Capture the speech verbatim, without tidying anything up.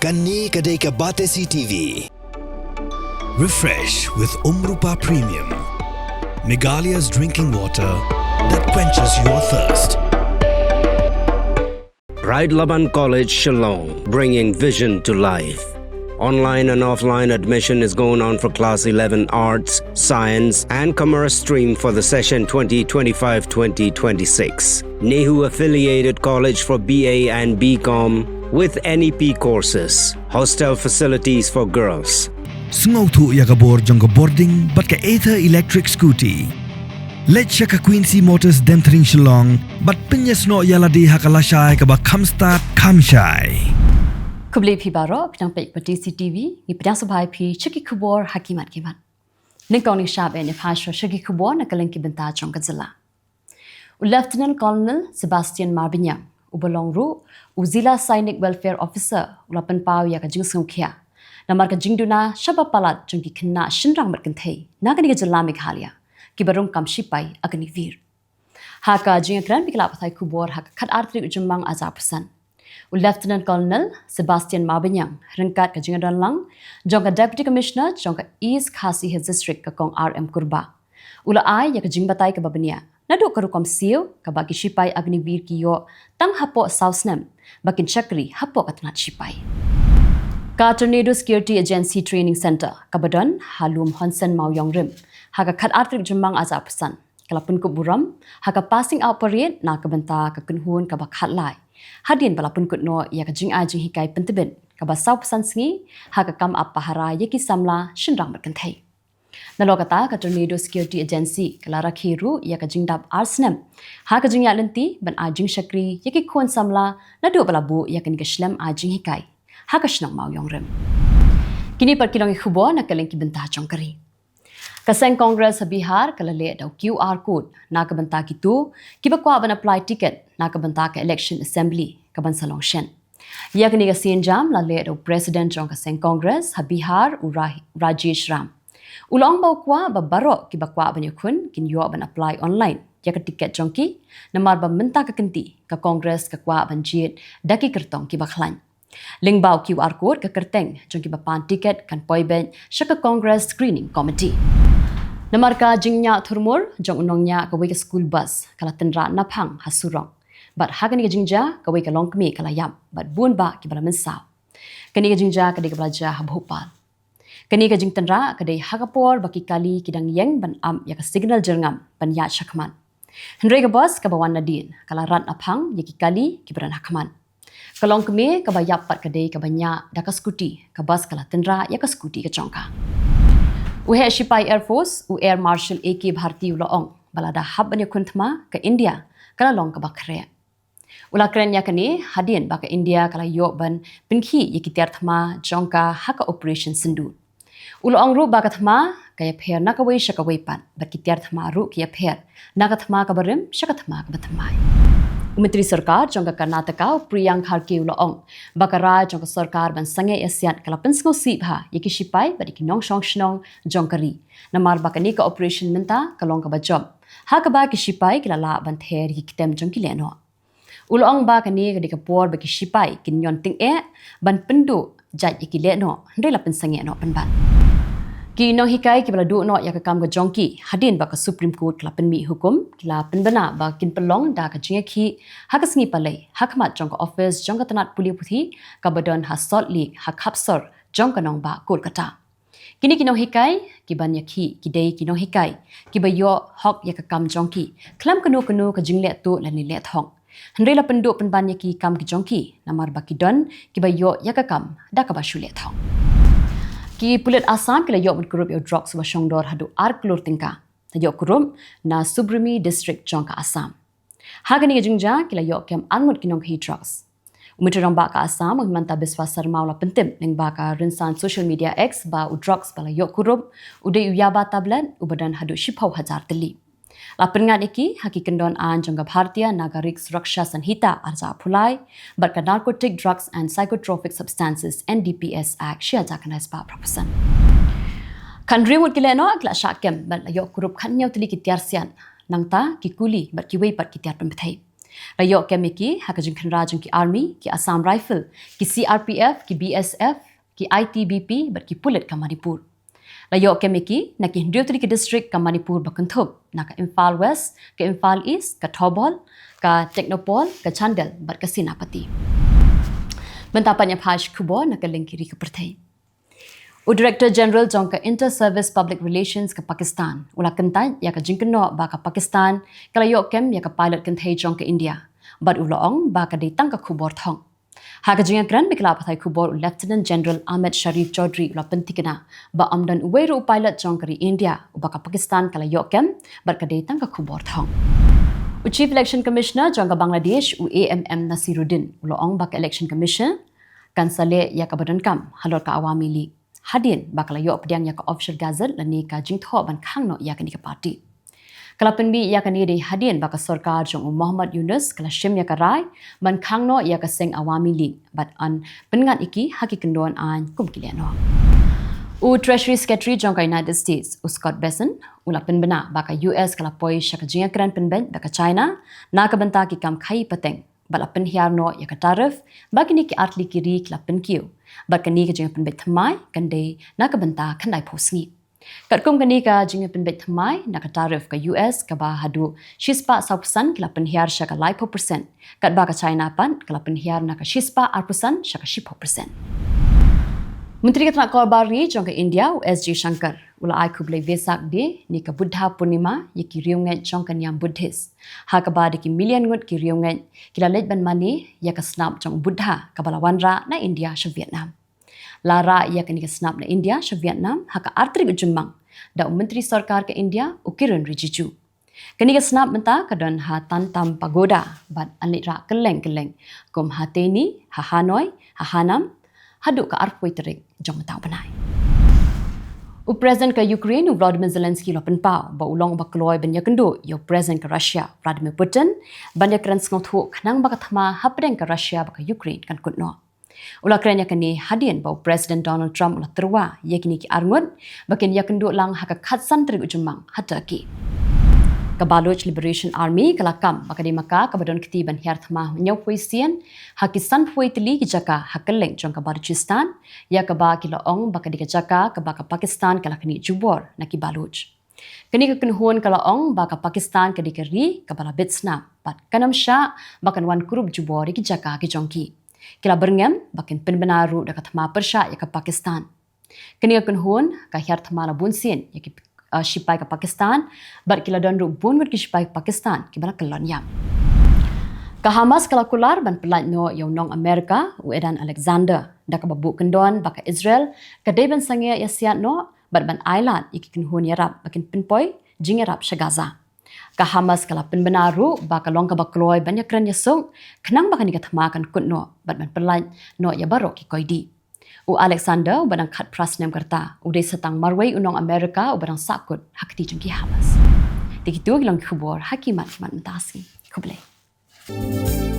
Kane ka dei ka Batesi T V. Refresh with Umrupa Premium, Meghalaya's drinking water that quenches your thirst. Ride Laban College, Shillong, bringing vision to life. Online and offline admission is going on for class eleven Arts, Science, and Commerce stream for the session twenty twenty-five twenty twenty-six. NEHU affiliated college for B A and B Com with N E P courses. Hostel facilities for girls. Sngewthuh ïa ka bor jong ka bording bad ka Ather electric scooty. Leit sha ka Quincy Motors Demthring Shillong bad pynïasnoh ïa lade ha ka lashai kaba kham stad kham shai. Khublei phi baroh, phi dang peit Batesi T V, ngi pdiang sngewbha ïa phi sha ki khubor ha ki mat ki mat. Nyngkong ngin ïa shah beit ne phai shuwa sha ki khubor na ka liang ki bynta jong ka jylla. U Lieutenant Colonel Sebastian Marbaniang, uba long ruh u Zilla Sainik Welfare Officer, u la pynpaw ïa ka jingsngewkhia namar ka jingduna shaba palat jong ki khynnah shynrang bad kynthei na kane ka jylla Meghalaya kiba rung kam shipai Agniveer. Ha ka jingïakren bad ki lad pathai khubor ha ka khatar tarik u Jymmang arhajar arphew san, u Lieutenant Colonel Sebastian Marbaniang, ryngkat ka jingïadonlang jong ka Deputy Commissioner jong ka East Khasi Hills District, ka Kong R M Kurbah, u la ai ïa ka jingbatai kaba bniah naduh ka rukom siew kaba ki shipai Agniveer ki ïoh tang hapoh saw snem ba kin shakri hapoh ka tnat shipai. Ka Tornado Security Agency Training Centre kaba don ha Lum Honsen Mawïong Rim, ha ka khatar tarik Jymmang arhajar arphew san, ka la pynkup burom ha ka passing out parade na ka bynta ka kynhun kaba khatlai, hadien ba la pynkut noh ïa ka jingai jinghikai pyntbit kaba sawphew san sngi ha ka kam ap pahara ïa ki samla shynrang bad kynthei. Nalor kata, ka Tornado Security Agency ka la rakhe ruh ïa ka jingdap ar snem ha ka jingïaid lynti ban ai jingshakri ïa ki khun samla naduh ba la buh ïa kane ka shlem ai jinghikai ha ka shnong Mawïong Rim. Kine pat ki long ki khubor na ka liang ki bynta jong ka ri. Ka seng Congress ha Bihar ka la leh da u Q R code na ka bynta kito kiba kwah ban apply ticket na ka bynta ka election assembly kaban sa long shen. Ïa kane ka sienjam la leh da u President jong ka seng Congress ha Bihar, u Ra-, Rajesh Ram. U la ong ba u kwah ba baroh kiba kwah ban ïakhun kin ïoh ban apply online ïa ka ticket jong ki, namar ba mynta ka kynti ka Congress ka kwah ban jied da ki kyrtong kiba khlaiñ. Lyngba u Q R code, ka kyrteng jong kiba pan ticket kan poi beit sha ka Congress Screening Committee. Namar ka jingñiah thurmur jong u nongñiah kawei ka school bus, ka la tynrah naphang ha surok. Bad ha kane ka jingjia, kawei ka longkmie ka la ïap bad bun bah kiba la mynsaw. Kane ka jingjia ka dei kaba la jia ha Bhopal. Kane ka jingtynrah ka dei ha ka por ba ki kali ki dang ïeng ban ap ïa ka signal jyrngam ban ïaid shakhmat. Hynrei ka bus kaba wan nadien ka la rat naphang ïa ki kali kiba don hakhmat. Ka longkmie kaba ïap pat ka dei kaba ñiah da ka scooty, ka bus ka la tynrah ïa ka scooty ka jong ka. U heh shipai Air Force, u Air Marshal A K Bharti, u la ong ba lada hap ban ïakhun thma, ka India ka la long kaba khreh. U la kren ïa kane hadien ba ka India ka la ïoh ban pynkhih ïa ki tiar thma jong ka ha ka Operation Sindoor. U la ong ruh ba ka thma ka ïapher na kawei sha kawei pat, bad ki tiar thma ruh ki ïapher na ka thma kaba rim sha ka thma kaba thymmai. U Myntri Sorkar jong ka Karnataka, u Priyank Kharge, u la ong ba ka rai jong ka sorkar ban sangeh ïasiat ka la pynsngewsih bha ïa ki shipai bad ïa ki nongshong shnong jong ka ri, namar ba kane ka operation mynta ka long kaba jop, ha kaba ki shipai ki la lah ban ther ïa ki ktem jong ki lehnoh. U la ong ba kane ka dei ka por ba ki shipai kin ñion tyngeh ban pynduh jait ïa ki lehnoh, hynrei la pynsangeh noh pynban. Ki nonghikai kiba la duh noh ïa ka kam ka jong ki hadien ba ka Supreme Court ka la pynmih hukum, ki la pynbna ba kin pynlong da ka jingïakhih ha ka sngi Palei ha khmat jong ka office jong ka tnat pule puthi kaba don ha Salt Lake, ha khapsor jong ka nongbah Kolkata. Kine ki nonghikai kiban ïakhih ki dei ki nonghikai kiba ïoh hok ïa ka kam jong ki khlem kano kano ka jingleh tuh lane leh thong. Hynrei la pynduh pynban ïa ki kam ki jong ki namar ba ki don kiba ïoh ïa ka kam da kaba shu leh thong. Ki pulit Assam ki la ïoh ban kurup ïa u drugs uba shongdor haduh ar klur tyngka, la ïoh kurup na Subrumi District jong ka Assam. Ha kane ka jingjia ki la ïoh kem arngut ki nongkhaïi drugs. U Myntri Rangbah ka Assam, u Himanta Biswa Sarma, u la pyntip lyngba ka rynsan social media X ba u drugs ba la ïoh kurup u dei u yaba tablet uba don haduh shiphew hajar tylli. La pynngat ïa ki ha ki kyndon aiñ jong ka Bharatiya Nagarik Suraksha Sanhita arhajar arphew lai bad ka Narcotic Drugs and Psychotropic Substances, N D P S Act, shi hajar khyndai spah phra phew san. Khathynriew ngut ki lehnoh ki la shah kem bad la ïoh kurup khathynñiew tylli ki tiar siat, nangta ki kuli bad kiwei pat ki tiar pynbthei. La ïoh kem ïa ki ha ka jingkhynra jong ki Army, ki Assam Rifle, ki C R P F, ki B S F, ki I T B P bad ki pulit ka Manipur. La ïoh kem ïa ki na ki hynriew tylli ki district ka Manipur ba kynthup, na ka Imphal West, ka Imphal East, ka Thoubal, ka Tengnoupal, ka Chandel bad ka Senapati. Mynta pat ngin ïa peit khubor na ka lyngkhuh ri ka pyrthei. U Director General jong ka Inter-Service Public Relations ka Pakistan u la kyntait ïa ka jingkynnoh ba ka Pakistan ka la ïoh kem ïa ka pilot kynthei jong ka India, bad u la ong ba ka dei tang ka khubor thong. Ha ka jingïakren bad ki lad pathai khubor, u Lieutenant General Ahmed Sharif Chaudhry u la pynthikna ba ym don uwei ruh u pilot jong ka ri India uba ka Pakistan ka la ïoh kem, bad ka dei tang ka khubor thong. U Chief Election Commissioner jong ka Bangladesh, u A M M Nasiruddin, u la ong ba ka Election Commission kan sa leh ïa kaba donkam halor ka Awami League, hadien ba ka la ïoh pdiang ïa ka Official Gazette lane ka jingthoh ban khang noh ïa kane ka party. Ka la pynmih ïa kane dei hadien ba ka sorkar jong u Mohammad Yunus ka la shim ïa ka rai ban khang noh ïa ka seng Awami League bad yn pynngat ïa ki ha ki kyndon aiñ kum ki lehnoh. U Treasury Secretary jong ka United States, u Scott Bessent, u la pynbna ba ka U S ka la poi sha ka jingïakren pynbeit bad ka China na ka bynta ki kam khaïi pateng, bad la pynhiar noh ïa ka tariff ba kine ki artylli ki ri ki la pynkiew, bad kane ka jingpynbeit thymmai kan dei na ka bynta khyndaiphew sngi. Katkum kane ka jingpynbeit thymmai na ka tariff, ka U S kaba haduh shispah sawphew san ki la pynhiar sha ka laiphew percent, katba ka China pat ka la pynhiar na ka shispah arphew san sha ka shiphew percent. Myntri ka tnat korbar ri jong ka India, u S Jaishankar, u la ai khublei Vesak Day ne ka Buddha Purnima ïa ki riewngeit jong ka niam Buddhist, ha kaba da ki million ngut ki riewngeit ki la leit ban mane ïa ka snap jong u Buddha kaba la wanrah na India sha Vietnam. La rah ïa kane ka snap na India sha Vietnam ha ka ar tarik u Jymmang da u Myntri Sorkar ka India, u Kiren Rijiju. Kane ka snap mynta ka don ha Tam Tam Pagoda bad yn leit rah kylleng kylleng, kum ha Tei Ni, ha Hanoi, ha Hanam, haduh ka arphew tarik jong mynta u bnai. U President ka Ukraine, u Volodymyr Zelensky, u la pynpaw ba u long uba kloi ban ïakynduh ïa u President ka Russia, Vladimir Putin, ban ïakren sngewthuh khnang ba ka thma hapdeng ka Russia bad ka Ukraine kan kut noh. U la kren ïa kane hadien ba u President Donald Trump u la tyrwa ïa kine ki arngut ba kin ïakynduh lang ha ka khatsan tarik u Jymmang ha Turkey. Ka Baloch Liberation Army ka la kam ba ka dei ma ka kaba don kti ban hiar thma hynñiewphew sien ha ki sanphew tylli ki jaka ha kylleng jong ka Balochistan, ïa kaba ki la ong ba ka dei ka jaka kaba ka Pakistan ka la knieh jubor na ki Baloch. Kane ka kynhun ka la ong ba ka Pakistan ka dei ka ri kaba la bit snam bad kan ym shah ba kan wan kurup jubor ïa ki jaka ki jong ki. Ki la byrngem ba kin pynbna ruh da ka thma pyrshah ïa ka Pakistan. Kane ka kynhun ka hiar thma la bun sien ïa ki, uh, shipai ka Pakistan, bad ki la don ruh bun ngut ki shipai Pakistan kiba la kyllon ïam. Ka Hamas ka la kular ban pyllait noh ïa u nong Amerika, u Edan Alexander, da kaba buh kyndon ba ka Israel ka dei ban sangeh ïasiat noh bad ban ailad ïa ki kynhun ïarap ba kin pynpoi jingïarap sha Gaza. Ka Hamas ka la pynbna ruh ba ka long kaba kloi ban ïakren ïasuk khnang ba kane ka thma kan kut noh bad ban pyllait noh ïa baroh ki koidi. U Alexander, uba dang khatphra snem ka rta, u dei sa tang marwei u nong Amerika uba dang sahkut ha kti jong ki Hamas. Te kitu ki long ki khubor ha ki mat ki mat mynta ka sngi. Khublei.